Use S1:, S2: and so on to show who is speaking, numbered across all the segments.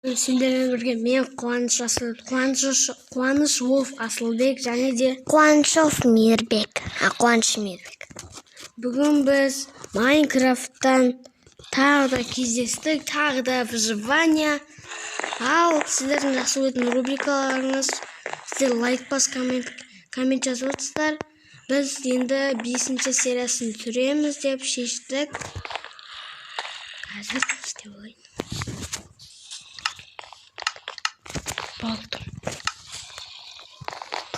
S1: Сендермен бірге мен Қуаныш Қуанышов Асылбек және де
S2: Қуанышов Мейірбек. Қуаныш Мейірбек.
S1: Бүгін біз Майнкрафттан тағы да кездестік, тағы да выживание. Ал сіздердің жақсы көретін рубрикаларыңыз, сіздер лайк бас, коммент жазып отырсыздар. Біз енді 5-ші сериясын түсіреміз деп шештік. Қазір істеп алайын. Болды.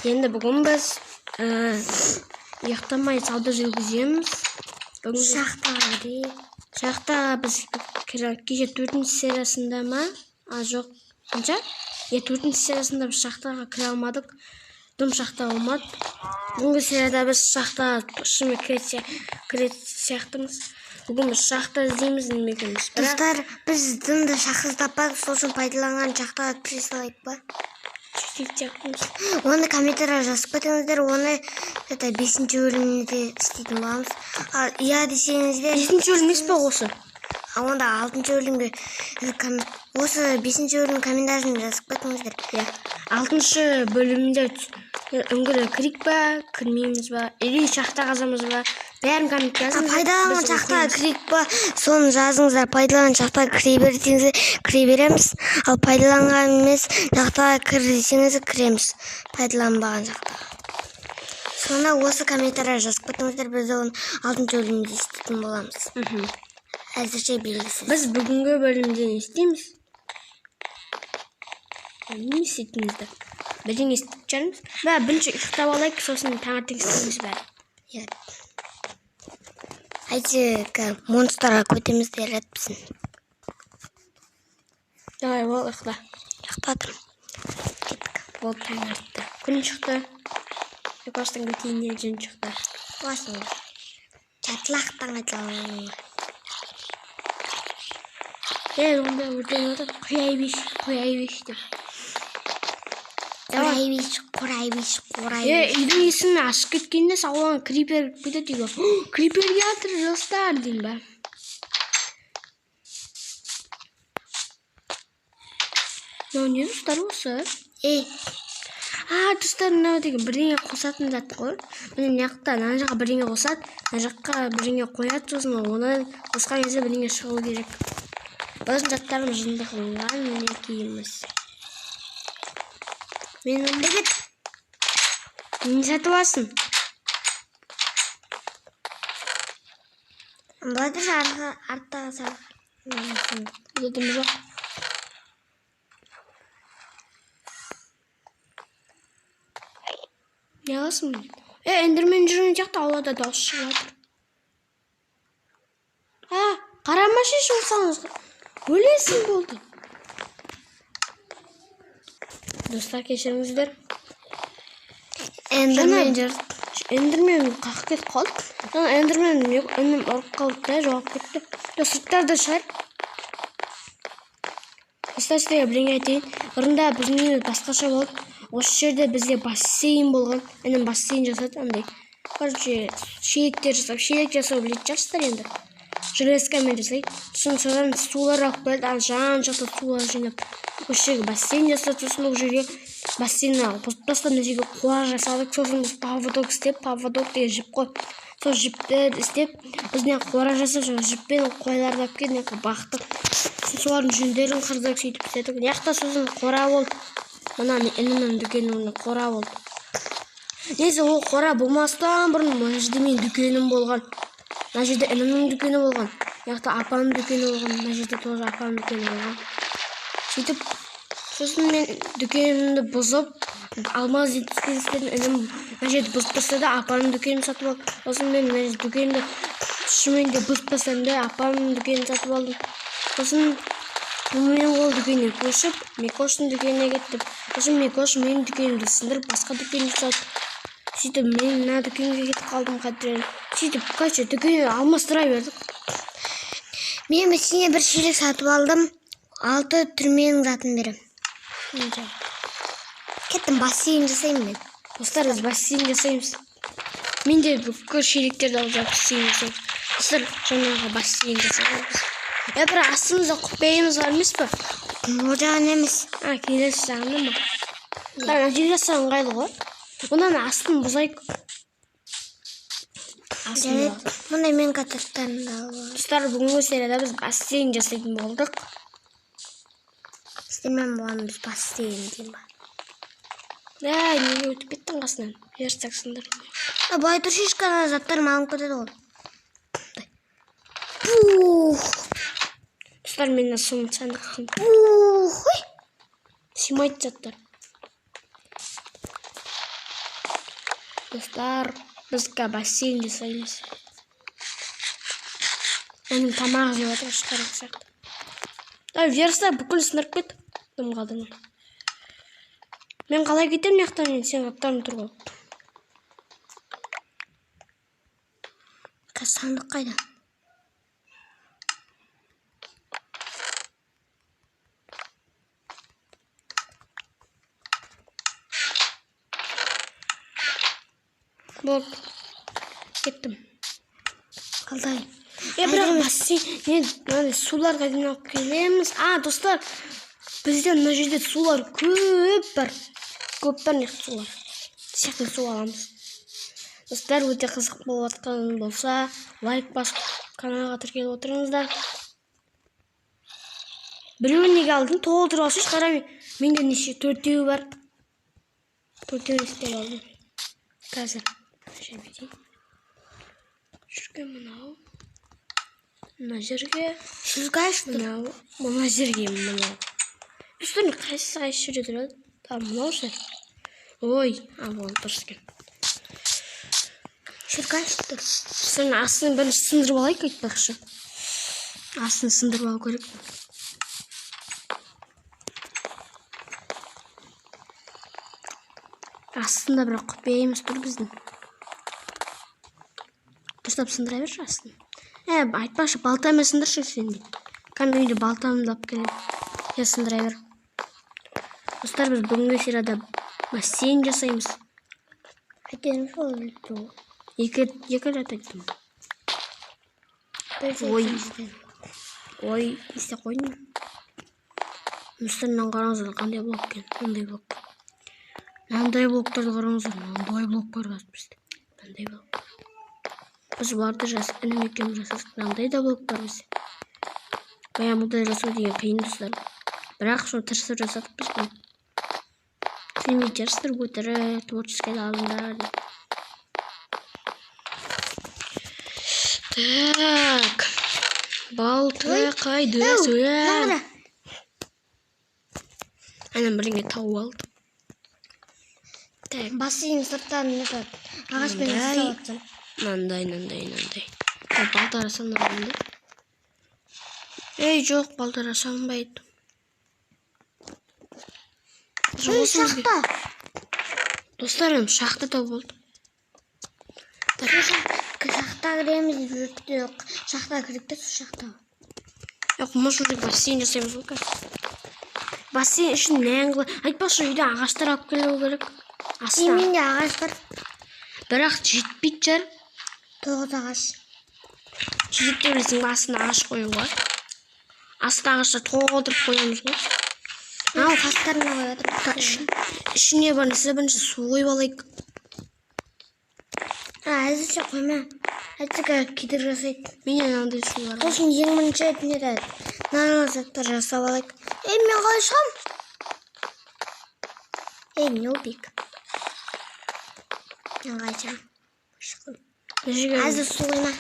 S1: Енді бүгін біз ұйықтамай сауда жүргіземіз. Бүгін
S2: Шахтаға кірейік.
S1: Шахтаға біз кеше 4-ші сериясында ма? Жоқ. Қанша? 4-ші сериясында біз шахтаға кіре алмадық. Дым шахта болмады. Бүгінгі серияда біз шахтаға шынымен кіретін сияқтымыз. Бүгін біз шахта іздейміз демекіміз.
S2: Достар, біз дымды шахта таппадық, сол үшін пайдаланған шахтаға кіре салайық па? Оны комментарияға жазып кетіңіздер, оны это 5-ші бөлімінде істейтін боламыз. Ал иә десеңіздер,
S1: 5-ші бөлім емес пе осы?
S2: Онда 6-шы бөлімге осы 5-ші бөлім комментариясын жазып кетіңіздер.
S1: Иә. 6-шы бөлімінде үңгірге кірейік па, кірмейміз ба, или шахта қазамыз ба? Бәрін комментке жазыңыздар.
S2: Пайдаланған шахтаға кірейік па, соны жазыңыздар. Пайдаланған шахтаға кіре бер десеңіздер, кіре береміз. Ал пайдаланған емес шахтаға кір десеңіз, кіреміз. Пайдаланбаған шахтаға. Сонда осы комментария жазып кетіңіздер, біз оны 6-шы бөлімде істейтін боламыз. Әзірше белгісіз.
S1: Біз бүгінгі бөлімде не істейміз? Не істейтінімізді бірдеңе істеп шығармыз. Бірінші ұйықтап алайық, сосын таңертең істейміз бәрі.
S2: Иә. Әйтеуір монстрға көтеміз де әтпісін.
S1: Давай, бол, ұйықта.
S2: Ұйықтадым. Кеттік.
S1: Болды, таң атты. Күн шықты. Екоштың көтейінен жүн шықты.
S2: Басын. Чатлақтан айтылған.
S1: Онда өртеніп отыр. Құяй беш, құяй беш деп.
S2: Құрай беш, құрай беш, құрай беш.
S1: Үйдің есігін ашып кеткенде сауалған крипер кетеді үйге. Крипер келатыр, достар, деймін ба. Мынау не, достар, осы? Достар, мынау деген бірдеңе қосатын зат қой. Міне мына жақта, мына жаққа бірдеңе қосады, мына жаққа бірдеңе қояды, сосын оны қосқан кезде бірдеңе шығу керек. Біздің заттарымыз жынды қылынған, мінекейміз. Мен не сатып аласың?
S2: Былай тұршы, арттағы сарғы.
S1: Дедім жоқ. Не аласың? Эндермен жүрген жақта аулада дауыс шығып жатыр. Қарамашы болсаңыз, өлесің болды. Достар, кешіріңіздер.
S2: Эндермен жүр.
S1: Эндермен қағып кетіп қалды. Эндермен інім ұрып қалды да жоғалып кетті. Сырттарда шығар. Достар, сіздерге бірдеңе айтайын. Бұрында біздің үйіміз басқаша болды. Осы жерде бізде бассейн болған. Інім бассейн жасады андай. Короче, шелектер жасап, шелек жасау білетін шығарсыздар енді. Железкамен жасайды. Сосын содан сулар алып келеді, ана жан жақта сулар жинап. Осы жерге бассейн жасады, сосын ол жерге бассейнді бұзып тастап, мына жерге қора жасадық. Сосын біз поводок істеп, поводок деген жіп қой. Сол жіпті істеп, біз мына қора жасап, сол жіппен қойларды алып келіп, мына жаққа бақтық. Сосын солардың жүндерін қырдық, сөйтіп істедік. Мына жақта сосын қора болды. Мына інімнің дүкенінің орнында қора болды. Негізі ол қора болмастан бұрын мына жерде менің дүкенім болған. Мына жерде інімнің дүкені болған. Мына жақта апамның дүкені болған. Мына жерде тоже апамның дүкені болған. Сөйтіп, сосын мен дүкенімді бұзып, алмаз жетіспеген інім мына жерді бұзып тастады, апамның дүкенін сатып алды. Сосын мен мына жерде дүкенді шынымен де бұзып тастадым да, апамның дүкенін сатып алдым. Сосын мен ол дүкеннен көшіп, Микоштың дүкеніне кеттім. Сосын Микош менің дүкенімді сындырып, басқа дүкен жасады. Сөйтіп мен мына дүкенге кетіп қалдым қайтадан. Сөйтіп, короче, дүкенді алмастыра бердік.
S2: Мен сенен бір шелек сатып алдым. 6 түрменің затын беремін. Кеттім, бассейн жасаймын мен.
S1: Достар, біз бассейн жасаймыз. Мен де бүкіл шелектерді алып жатып бассейн жасаймыз. Достар, жаңағы бассейн жасаймыз. Бірақ астымызда құпиямыз бар емес пе?
S2: Ол жағын емес.
S1: А, келесі жағында ма? Мына жерге жасаған ыңғайлы ғой. Онан астын бұзайық. Астын
S2: Жарайды. Мында мен заттарымды алып аламын.
S1: Достар, бүгінгі серияда біз бассейн жасайтын болдық.
S2: Сіздермен болған біз бассейн деймін ба.
S1: Әй, неге өтіп кеттің қасынан? Верстак сындырдым.
S2: А, былай тұршы, ешқандай заттарым алынып кетеді ғой. Пух!
S1: Достар, мен мына сандықтың
S2: Пух! Ой!
S1: сыймайтын заттар. Достар, біз бассейн жасаймыз. Інім тамақ жеп жатыр, шығарып сияқты. Ай, верстак бүкіл сындырып кет. Дым қалдырмай. Мен қалай кетемін мына жақтан енді, сенің заттарың тұр ғой.
S2: Қазір сандық қайда?
S1: Болды. Кеттім.
S2: Қалдай.
S1: Бірақ бассейн, не, мынандай сулар қайдан алып келеміз? А, достар, бізде мына жерде сулар көп бар. Көп бар мына жақта сулар. Сияқты су аламыз. Достар, өте қызық болып жатқан болса, лайк басып каналға тіркеліп отырыңыздар. Біреуін неге алдың? Толтырып алсайшы, қара, менде неше төртеуі бар. Төртеуін істеп алдым. Қазір. Жерге мынау. Мына жерге мынау. Мына жерге мынау. Достар, қайсысы қайсы жерде тұрады? А, мынау ше. Ой, а, бұл дұрыс екен.
S2: Шіркаш тұр.
S1: Достар, астын бірінші сындырып алайық айтпақшы. Астын сындырып алу керек. Астында бір құпия емес тұр біздің. Дұрыстап сындыра берші астын. Айтпақшы, балтамен сындыршы сен де. Кәдімгі үйде балтамды алып келемін. Сен сындыра бер. Достар, біз бүгінгі серияда бассейн жасаймыз.
S2: Айтайын сол өлді.
S1: Екі рет айттым. Ой. Ой, не істеп қойдым? Достар, мынаны қараңыздар, қандай блок екен? Мынандай блок. Мынандай блоктарды қараңыздар, мынандай блок бар қазір бізде. Мынандай блок. Біз бұларды інім екеуміз жасадық. Мынандай да блок бар бізде. Баяғы мұндай жасау деген қиын, достар. Бірақ соны тырысып жасадық біз бұны. Сенбейтін шығарсыздар, өтірік, творческий алыңдар деп. Так. Балта қайда?
S2: Мына.
S1: Анам бірдеңе тауып алды. Так.
S2: Бассейн сырттан не тұрады? Ағашпен
S1: Мындай.
S2: жасап жатсам.
S1: Мынандай, мынандай, мынандай. Так, балта салынбайды. Ей, жоқ, балта салынбайды.
S2: Ей, шахта.
S1: Достар, енді шахта тауып болды. Так.
S2: Шахта кіреміз деп жүріп, шахта кірдік те, сол шахта.
S1: Жоқ, мы уже бассейн жасаймыз ғой қазір. Бассейн үшін мәңгі. Айтпақшы, үйде ағаштар алып келу керек. Астына.
S2: Менде ағаш бар.
S1: Бірақ жетпейтін шығар.
S2: 9 ағаш.
S1: Жетеді деп білесің бе, астына ағаш қоюға? Астына ағашты толтырып қоямыз ғой.
S2: Ал, қастарына қоя жатыр.
S1: Ішіне бар нәрсе бірінші су қойып алайық.
S2: А, әзірше қойма. Әзірше кедергі жасайды.
S1: Менде мынандай сулар бар.
S2: Сосын ең бірінші неде нормал заттар жасап алайық. Ей, мен қалай шығамын? Ей, нубик. Мен қалай шығамын? Шықтым.
S1: Мына жерге
S2: Әзір су қойма.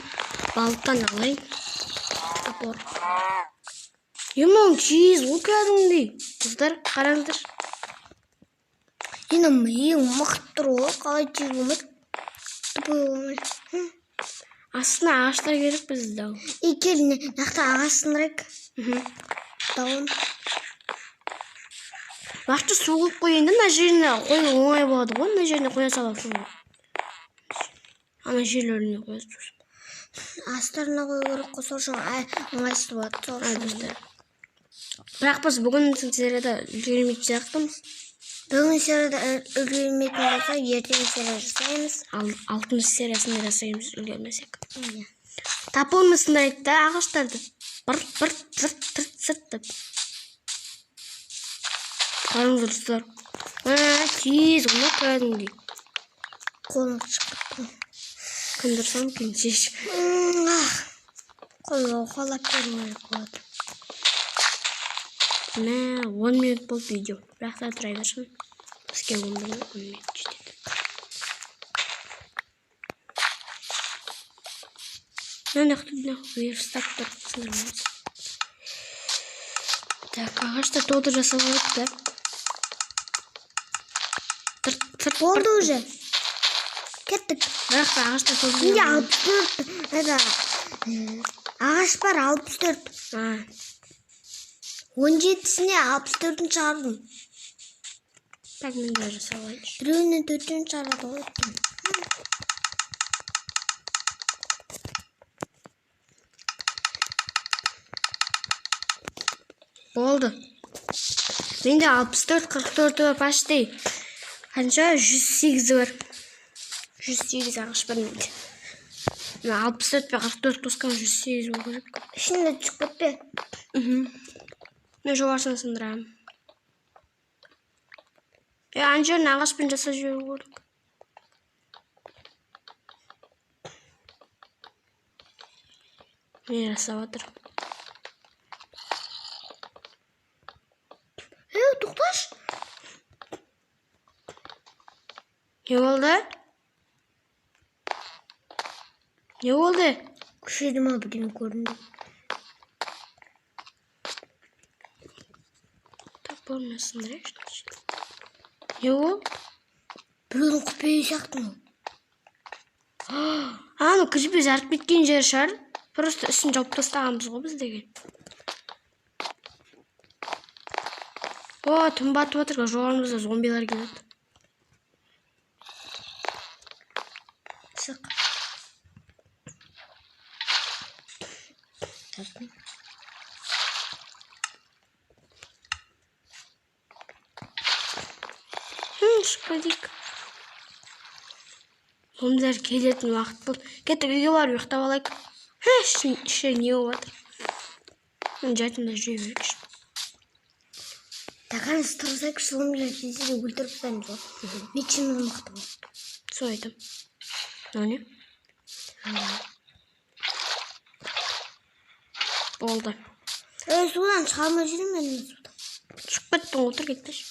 S1: Балтан алайын. Топор. Емон, чиз, ол кәдімгідей. Қыздар, қараңыздар.
S2: Енді ең мықты тұр ғой, қалай тез болмайды? Тупой болмайды.
S1: Астына ағаштар керек бізде.
S2: Ей, кел, нақты ағаш сындырайық. Дауын.
S1: Уақытша су қойып қояйын да, мына жеріне қою оңай болады ғой, мына жеріне қоя саласың ғой. Ана жерлеріне қоясың.
S2: Астарына қою керек қой, сол үшін ыңғайсыз болады, сол
S1: Ай,
S2: үшін.
S1: достар. Бірақ біз бүгін серияда үлгермейтін сияқтымыз.
S2: Бүгін серияда үлгермейтін болса, ертең серия жасаймыз.
S1: Ал, алтыншы сериясында жасаймыз үлгермесек.
S2: Иә.
S1: Топормен сындырайық та ағаштарды. Бір, бір, тырт, тырт, сырт деп. Қараңыздар, достар. Тез ғой кәдімгідей.
S2: Қолым шығып кетті.
S1: Қындырсам екен шеш.
S2: Қолын уқалап беру керек болады.
S1: Мә, 10 минут болды видео. Бірақ та тұра берсін. Бізге 11 минут жетеді. Мына жақта верстак тұр. Сындырамыз. Так, ағашта толтыр жасап алайық та. Тырт,
S2: Болды уже. Кеттік.
S1: Бірақ та ағашта толтыр.
S2: Менде 64 это ағаш бар 64. 17-сіне 64-ін шығардым.
S1: Так, мен де жасап алайыншы.
S2: Біреуіне 4-ін шығарады ғой.
S1: Болды. Менде 64, 44 бар почти. Қанша? 108 бар. 108 ағаш бар менде. Мына 64 пен 44 қосқан 108 болу керек.
S2: Ішінде түсіп кетпе.
S1: Мен жоғарысын сындырамын. Ана жерін ағашпен жасап жіберу керек. Міне жасап жатыр.
S2: Тоқташы.
S1: Не болды? Не болды?
S2: Күшейді ма бірдеңе көрінді.
S1: Так, бұны сындырайықшы. Не ол?
S2: Біреудің құпия сияқты ма?
S1: Аны кірпі жарып кеткен жері шығар. Просто үстін жауып тастағанбыз ғой біз деген. О, түн батып жатыр, жоғарымызда зомбилар келеді.
S2: Шық.
S1: Шығып кетейік. Зомбилар келетін уақыт болды. Кеттік, үйге барып ұйықтап алайық. Іші не болып жатыр? Мен жайтында жүре берейікші.
S2: Тақаныз тұрсайықшы, зомбилар келсе де өлтіріп тастаймыз ғой. Мечіміз мықты ғой.
S1: Сол айтамын. Мынау не? Болды.
S2: Судан шыға алмай жүрмін мен судан.
S1: Шығып кеттің, отыр кетпеші.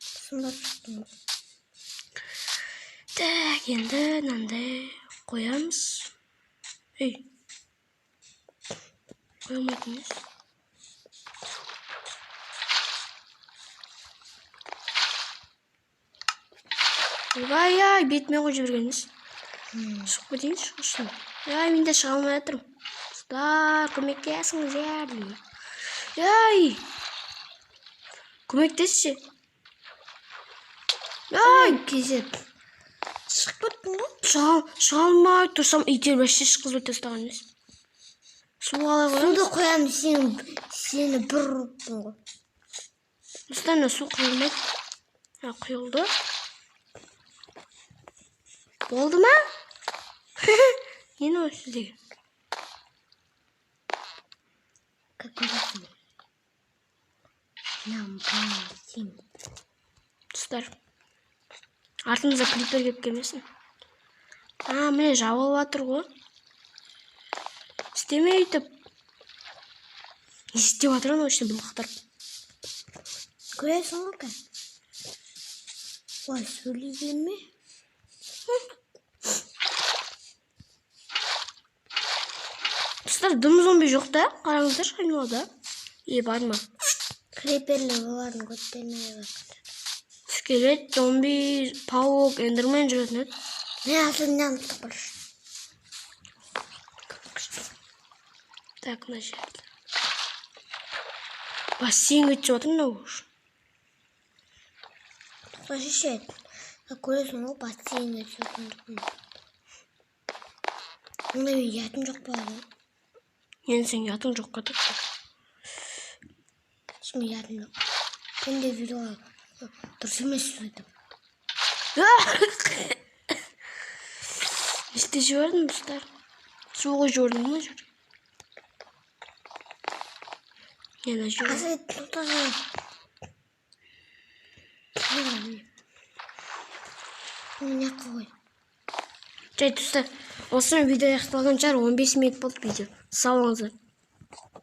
S2: Сындап шықтым.
S1: Так, енді мынандай қоямыз. Ей. Қоя алмайтын емес. Ойбай, ай, бетіме қойып жіберген емес. Шығып кетейінші, ұшын. Ай, мен де шыға алмай жатырмын. Достар, көмектесіңіздер деймін. Ай! Көмектесші. Ай,
S2: Кезет. Шығып кеттің ғой.
S1: Шыға алмай тұрсам, итеріп вообще шыққызып өте тастаған емес. Су қалай қоямыз?
S2: Суды қоямын, сені бір ұрыптың ғой.
S1: Достар, мына су құйылмайды. А, құйылды. Болды ма? Нені осы деген?
S2: Как көресің? Нам бассейн.
S1: Достар, артымызда крипер келіп келмесін. А, міне жабылып жатыр ғой. Істеме өйтіп. Не істеп жатыр анау ішінде былықтырып?
S2: Көресің ғой қазір. Ой, сөйлей берме.
S1: Достар, дым зомби жоқ та? Қараңыздаршы айналада. Е, бар ма?
S2: Криперлер олардың көттеріне бар.
S1: Скелет, зомби, паук, эндермен жүретін еді.
S2: Мен артынан ұстап баршы.
S1: Так, мына жерде. Бассейн өтіп жатыр мынау уже.
S2: Тоқташы ше. Көресің ғой, бассейн өтіп жатыр. Онда мен ұятым жоқ болады.
S1: Енді сен ұятың жоқ кетіп.
S2: Шын ұятым жоқ. Күнде видеоға дұрыс емес сөз айтамын.
S1: Не істеп жібердім, достар? Су құйып жібердім ғой жер. Не, ана жер.
S2: Асай, тоқташы.
S1: Міне.
S2: Мына жаққа қой.
S1: Жай, достар, осымен видео аяқталған шығар. 15 минут болды видео. Сау болыңыздар.